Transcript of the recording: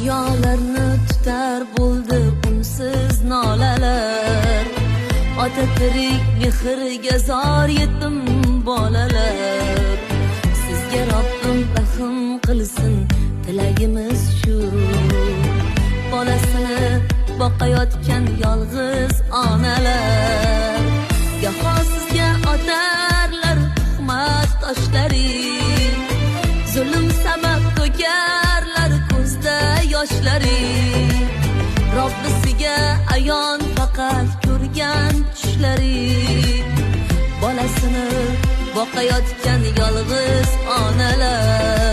Dunyolarni tutar bo'ldi unsiz nolalar. Ota tirik mehrga zor yetim bolalar. Sizga Robbim rahm qilsin, tilagimiz shu. Bolasini boqayotgan yolg'iz onalar. Goho sizga otarlar tuhmat toshlari. Zulm sabab to'karlar ko'zda yoshlari. Robbisiga ayon faqat ko'rgan tushlari. Bolasini boqayotgan yolg'iz onalar.